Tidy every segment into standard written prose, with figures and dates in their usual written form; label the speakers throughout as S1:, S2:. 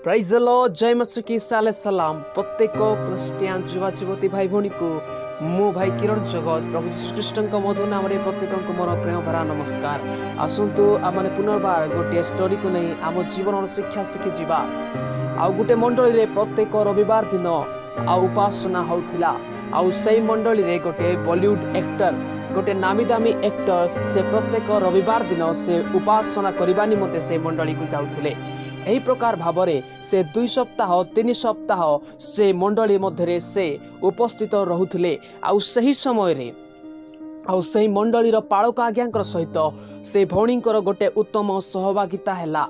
S1: Prize Lord, ଜୟ ମସିହ, ସାଲେ ସଲାମ। ପ୍ରତ୍ୟେକ Christian ଯୁବା ଯୁବତୀ ଭାଇ ଭଉଣୀକୁ ମୁଁ ଭାଇ କିରଣ ଜଗତ, ପ୍ରଭୁ ଯୀଶୁଖ୍ରୀଷ୍ଟଙ୍କ ମଧୁର ନାମରେ ପ୍ରତ୍ୟେକଙ୍କୁ ମୋର ପ୍ରେମ ଭରା ନମସ୍କାର। ଆସନ୍ତୁ, ଆମେ ପୁନର୍ବାର ଗୋଟିଏ ଷ୍ଟୋରିକୁ ନେଇ ଆମ ଜୀବନର ଶିକ୍ଷା ଶିଖିଯିବା। ଆଉ ଗୋଟେ ମଣ୍ଡଳୀରେ ପ୍ରତ୍ୟେକ ରବିବାର ଦିନ ଆଉ ଉପାସନା ହେଉଥିଲା। ଆଉ ସେଇ ମଣ୍ଡଳୀରେ ଗୋଟେ ବଲିଉଡ ଆକ୍ଟର, ଗୋଟେ ନାମୀ ଦାମୀ ଆକ୍ଟର, ସେ ପ୍ରତ୍ୟେକ ରବିବାର ଦିନ ସେ ଉପାସନା କରିବା ନିମନ୍ତେ ସେ ମଣ୍ଡଳୀକୁ ଯାଉଥିଲେ। ଏହି ପ୍ରକାର ଭାବରେ ସେ 2 ସପ୍ତାହ, 3 ସପ୍ତାହ ସେ ମଣ୍ଡଳୀ ମଧ୍ୟରେ ସେ ଉପସ୍ଥିତ ରହୁଥିଲେ। ଆଉ ସେହି ସମୟରେ ଆଉ ସେହି ମଣ୍ଡଳୀର ପାଳକ ଆଜ୍ଞାଙ୍କର ସହିତ ସେ ଭଉଣୀଙ୍କର ଗୋଟେ ଉତ୍ତମ ସହଭାଗିତା ହେଲା।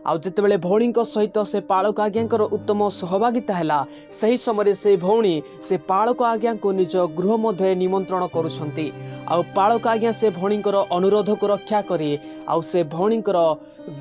S1: ଆଉ ଯେତେବେଳେ ଭଉଣୀଙ୍କ ସହିତ ସେ ପାଳକ ଆଜ୍ଞାଙ୍କର ଉତ୍ତମ ସହଭାଗିତା ହେଲା, ସେହି ସମୟରେ ସେ ଭଉଣୀ ସେ ପାଳକ ଆଜ୍ଞାଙ୍କୁ ନିଜ ଗୃହ ମଧ୍ୟରେ ନିମନ୍ତ୍ରଣ କରୁଛନ୍ତି। ଆଉ ପାଳକ ଆଜ୍ଞା ସେ ଭଉଣୀଙ୍କର ଅନୁରୋଧକୁ ରକ୍ଷା କରି ଆଉ ସେ ଭଉଣୀଙ୍କର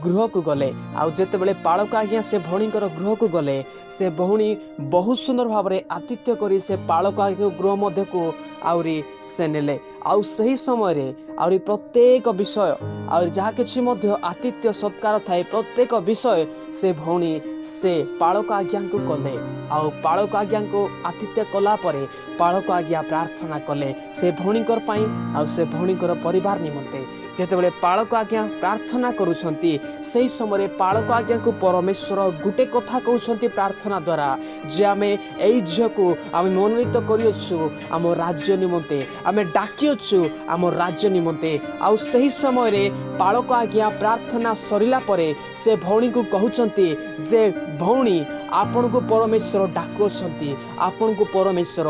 S1: ଗୃହକୁ ଗଲେ। ଆଉ ଯେତେବେଳେ ପାଳକ ଆଜ୍ଞା ସେ ଭଉଣୀଙ୍କର ଗୃହକୁ ଗଲେ, ସେ ଭଉଣୀ ବହୁତ ସୁନ୍ଦର ଭାବରେ ଆତିଥ୍ୟ କରି ସେ ପାଳକ ଆଜ୍ଞା ଗୃହ ମଧ୍ୟକୁ ଆହୁରି ସେ ନେଲେ। ଆଉ ସେହି ସମୟରେ ଆହୁରି ପ୍ରତ୍ୟେକ ବିଷୟ, ଆହୁରି ଯାହା କିଛି ମଧ୍ୟ ଆତିଥ୍ୟ ସତ୍କାର ଥାଏ, ପ୍ରତ୍ୟେକ ବିଷୟ ସେ ଭଉଣୀ ସେ ପାଳକ ଆଜ୍ଞାଙ୍କୁ କଲେ। ଆଉ ପାଳକ ଆଜ୍ଞାଙ୍କୁ ଆତିଥ୍ୟ କଲା ପରେ ପାଳକ ଆଜ୍ଞା ପ୍ରାର୍ଥନା କଲେ ସେ ଭଉଣୀଙ୍କର ପାଇଁ ଆଉ ସେ ଭଉଣୀଙ୍କର ପରିବାର ନିମନ୍ତେ। ଯେତେବେଳେ ପାଳକ ଆଜ୍ଞା ପ୍ରାର୍ଥନା କରୁଛନ୍ତି, ସେହି ସମୟରେ ପାଳକ ଆଜ୍ଞାଙ୍କୁ ପରମେଶ୍ୱର ଗୋଟେ କଥା କହୁଛନ୍ତି ପ୍ରାର୍ଥନା ଦ୍ୱାରା ଯେ ଆମେ ଏଇ ଝିଅକୁ ଆମେ ମନୋନୀତ କରିଅଛୁ ଆମ ରାଜ୍ୟ ନିମନ୍ତେ, ଆମେ ଡାକିଅଛୁ ଆମ ରାଜ୍ୟ ନିମନ୍ତେ। ଆଉ ସେହି ସମୟରେ ପାଳକ ଆଜ୍ଞା ପ୍ରାର୍ଥନା ସରିଲା ପରେ ସେ ଭଉଣୀକୁ କହୁଛନ୍ତି ଯେ ଭଉଣୀ, ଆପଣଙ୍କୁ ପରମେଶ୍ୱର ଡାକୁଅଛନ୍ତି, ଆପଣଙ୍କୁ ପରମେଶ୍ୱର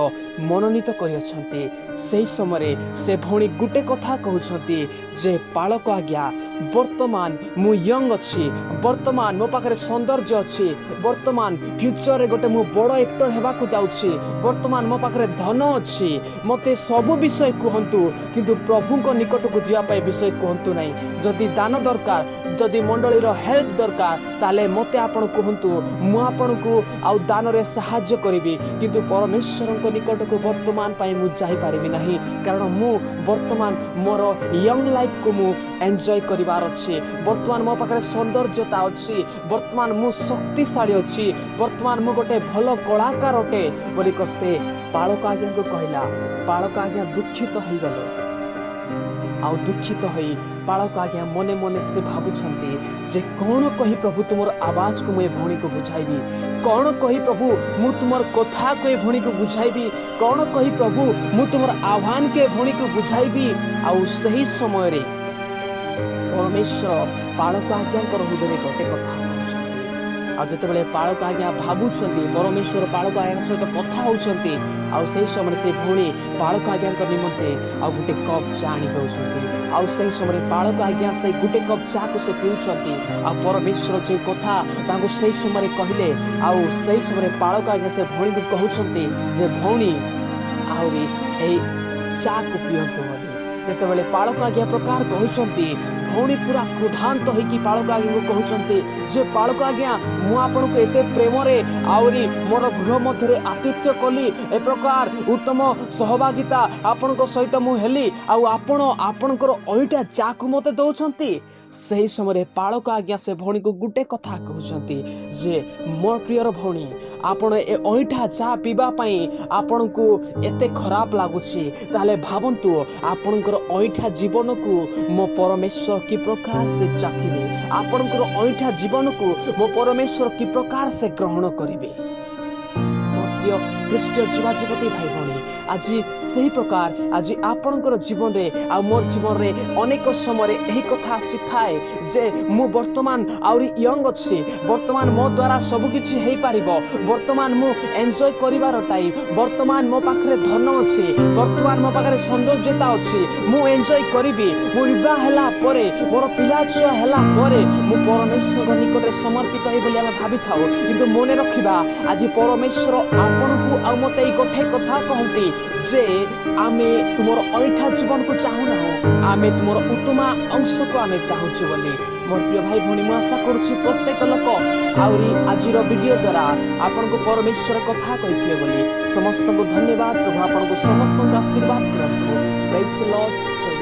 S1: ମନୋନୀତ କରିଅଛନ୍ତି। ସେହି ସମୟରେ ସେ ଭଉଣୀ ଗୋଟେ କଥା କହୁଛନ୍ତି ଯେ ପାଳକ ଆଜ୍ଞା, ବର୍ତ୍ତମାନ ମୁଁ ୟଙ୍ଗ ଅଛି, ବର୍ତ୍ତମାନ ମୋ ପାଖରେ ସୌନ୍ଦର୍ଯ୍ୟ ଅଛି, ବର୍ତ୍ତମାନ ଫ୍ୟୁଚରରେ ଗୋଟେ ମୁଁ ବଡ଼ ଆକ୍ଟର ହେବାକୁ ଯାଉଛି, ବର୍ତ୍ତମାନ ମୋ ପାଖରେ ଧନ ଅଛି। ମୋତେ ସବୁ ବିଷୟ କୁହନ୍ତୁ, କିନ୍ତୁ ପ୍ରଭୁଙ୍କ ନିକଟକୁ ଯିବା ପାଇଁ ବିଷୟ କୁହନ୍ତୁ ନାହିଁ। ଯଦି ଦାନ ଦରକାର, ଯଦି ମଣ୍ଡଳୀର ହେଲ୍ପ ଦରକାର, ତାହେଲେ ମୋତେ ଆପଣ କୁହନ୍ତୁ, ମୁଁ ଆପଣଙ୍କୁ ଆଉ ଦାନରେ ସାହାଯ୍ୟ କରିବି। କିନ୍ତୁ ପରମେଶ୍ୱରଙ୍କ ନିକଟକୁ ବର୍ତ୍ତମାନ ପାଇଁ ମୁଁ ଯାଇପାରିବି ନାହିଁ, କାରଣ ମୁଁ ବର୍ତ୍ତମାନ ମୋର ୟଙ୍ଗ ଲାଇଫକୁ ମୁଁ ଏନ୍ଜୟ କରିବାର ଅଛି। ବର୍ତ୍ତମାନ ମୋ ପାଖରେ ସୌନ୍ଦର୍ଯ୍ୟତା ଅଛି, ବର୍ତ୍ତମାନ ମୁଁ ଶକ୍ତିଶାଳୀ ଅଛି, ବର୍ତ୍ତମାନ ମୁଁ ଗୋଟେ ଭଲ କଳାକାର ଅଟେ ବୋଲି ସେ ପାଳକ ଆଜ୍ଞାଙ୍କୁ କହିଲା। ପାଳକ ଆଜ୍ଞା ଦୁଃଖିତ ହେଇଗଲେ। ଆଉ ଦୁଃଖିତ ହୋଇ ପାଳକ ଆଜ୍ଞା ମନେ ମନେ ସେ ଭାବୁଛନ୍ତି ଯେ କ'ଣ କହି ପ୍ରଭୁ ତୁମର ଆବାଜକୁ ମୁଁ ଏ ଭଉଣୀକୁ ବୁଝାଇବି? କ'ଣ କହି ପ୍ରଭୁ ମୁଁ ତୁମର କଥାକୁ ଏ ଭଉଣୀକୁ ବୁଝାଇବି? କ'ଣ କହି ପ୍ରଭୁ ମୁଁ ତୁମର ଆହ୍ୱାନକୁ ଏ ଭଉଣୀକୁ ବୁଝାଇବି? ଆଉ ସେହି ସମୟରେ ପରମେଶ୍ୱର ପାଳକ ଆଜ୍ଞାଙ୍କର ହୃଦୟରେ ଗୋଟେ କଥା କହୁଛନ୍ତି। ଆଉ ଯେତେବେଳେ ପାଳକ ଆଜ୍ଞା ଭାବୁଛନ୍ତି, ପରମେଶ୍ୱର ପାଳକ ଆଜ୍ଞାଙ୍କ ସହିତ କଥା ହେଉଛନ୍ତି। ଆଉ ସେହି ସମୟରେ ସେ ଭଉଣୀ ପାଳକ ଆଜ୍ଞାଙ୍କ ନିମନ୍ତେ ଆଉ ଗୋଟେ କପ୍ ଚା ଆଣି ଦେଉଛନ୍ତି। ଆଉ ସେହି ସମୟରେ ପାଳକ ଆଜ୍ଞା ସେଇ ଗୋଟେ କପ୍ ଚାକୁ ସେ ପିଉଛନ୍ତି। ଆଉ ପରମେଶ୍ୱର ଯେଉଁ କଥା ତାଙ୍କୁ ସେହି ସମୟରେ କହିଲେ, ଆଉ ସେହି ସମୟରେ ପାଳକ ଆଜ୍ଞା ସେ ଭଉଣୀକୁ କହୁଛନ୍ତି ଯେ ଭଉଣୀ, ଆହୁରି ଏଇ ଚାକୁ ପିଅନ୍ତୁ ବୋଲି। ଯେତେବେଳେ ପାଳକ ଆଜ୍ଞା ପ୍ରକାର କହୁଛନ୍ତି, ଭଉଣୀ ପୁରା କ୍ରୋଧାନ୍ତ ହେଇକି ପାଳକ ଆଜ୍ଞାଙ୍କୁ କହୁଛନ୍ତି ଯେ ପାଳକ ଆଜ୍ଞା, ମୁଁ ଆପଣଙ୍କୁ ଏତେ ପ୍ରେମରେ ଆହୁରି ମୋର ଗୃହ ମଧ୍ୟରେ ଆତିଥ୍ୟ କଲି, ଏ ପ୍ରକାର ଉତ୍ତମ ସହଭାଗିତା ଆପଣଙ୍କ ସହିତ ମୁଁ ହେଲି, ଆଉ ଆପଣ ଆପଣଙ୍କର ଅଇଁଠା ଚାକୁ ମୋତେ ଦେଉଛନ୍ତି। ସେହି ସମୟରେ ପାଳକ ଆଜ୍ଞା ସେ ଭଉଣୀକୁ ଗୋଟେ କଥା କହୁଛନ୍ତି ଯେ ମୋ ପ୍ରିୟର ଭଉଣୀ, ଆପଣ ଏ ଅଇଁଠା ଚା ପିଇବା ପାଇଁ ଆପଣଙ୍କୁ ଏତେ ଖରାପ ଲାଗୁଛି, ତାହେଲେ ଭାବନ୍ତୁ ଆପଣଙ୍କର ଅଇଁଠା ଜୀବନକୁ ମୋ ପରମେଶ୍ୱର କି ପ୍ରକାର ସେ ଚାଖିବେ? ଆପଣଙ୍କର ଅଇଁଠା ଜୀବନକୁ ମୋ ପରମେଶ୍ୱର କି ପ୍ରକାର ସେ ଗ୍ରହଣ କରିବେ? ମୋ ପ୍ରିୟ ଖ୍ରୀଷ୍ଟୀୟ ଯୁବା ଯୁବତୀ ଭାଇ ଭଉଣୀ, ଆଜି ସେହି ପ୍ରକାର ଆଜି ଆପଣଙ୍କର ଜୀବନରେ ଆଉ ମୋର ଜୀବନରେ ଅନେକ ସମୟରେ ଏହି କଥା ଆସିଥାଏ ଯେ ମୁଁ ବର୍ତ୍ତମାନ ଆହୁରି ୟଙ୍ଗ ଅଛି, ବର୍ତ୍ତମାନ ମୋ ଦ୍ୱାରା ସବୁକିଛି ହେଇପାରିବ, ବର୍ତ୍ତମାନ ମୁଁ ଏନ୍ଜୟ କରିବାର ଟାଇମ୍, ବର୍ତ୍ତମାନ ମୋ ପାଖରେ ଧନ ଅଛି, ବର୍ତ୍ତମାନ ମୋ ପାଖରେ ସୌନ୍ଦର୍ଯ୍ୟତା ଅଛି, ମୁଁ ଏନ୍ଜୟ କରିବି। ମୁଁ ବିବାହ ହେଲା ପରେ, ମୋର ପିଲା ଛୁଆ ହେଲା ପରେ ମୁଁ ପରମେଶ୍ୱରଙ୍କ ନିକଟରେ ସମର୍ପିତ ହେବି ବୋଲି ଆମେ ଭାବିଥାଉ। କିନ୍ତୁ ମନେ ରଖିବା, ଆଜି ପରମେଶ୍ୱର ଆପଣଙ୍କୁ ଆଉ ମୋତେ ଏଇ ଗୋଟେ କଥା କହନ୍ତି ଯେ ଆମେ ତୁମର ଅଇଁଠା ଜୀବନକୁ ଚାହୁଁନାହୁଁ, ଆମେ ତୁମର ଉତ୍ତମ ଅଂଶକୁ ଆମେ ଚାହୁଁଛୁ ବୋଲି। ମୋର ପ୍ରିୟ ଭାଇ ଭଉଣୀ, ମୁଁ ଆଶା କରୁଛି ପ୍ରତ୍ୟେକ ଲୋକ ଆହୁରି ଆଜିର ଭିଡ଼ିଓ ଦ୍ୱାରା ଆପଣଙ୍କୁ ପରମେଶ୍ୱର କଥା କହିଥିବେ ବୋଲି। ସମସ୍ତଙ୍କୁ ଧନ୍ୟବାଦ। ପ୍ରଭୁ ଆପଣଙ୍କୁ ସମସ୍ତଙ୍କୁ ଆଶୀର୍ବାଦ କରନ୍ତୁ। ପ୍ରେଜ୍ ଲର୍ଡ, ଜୟ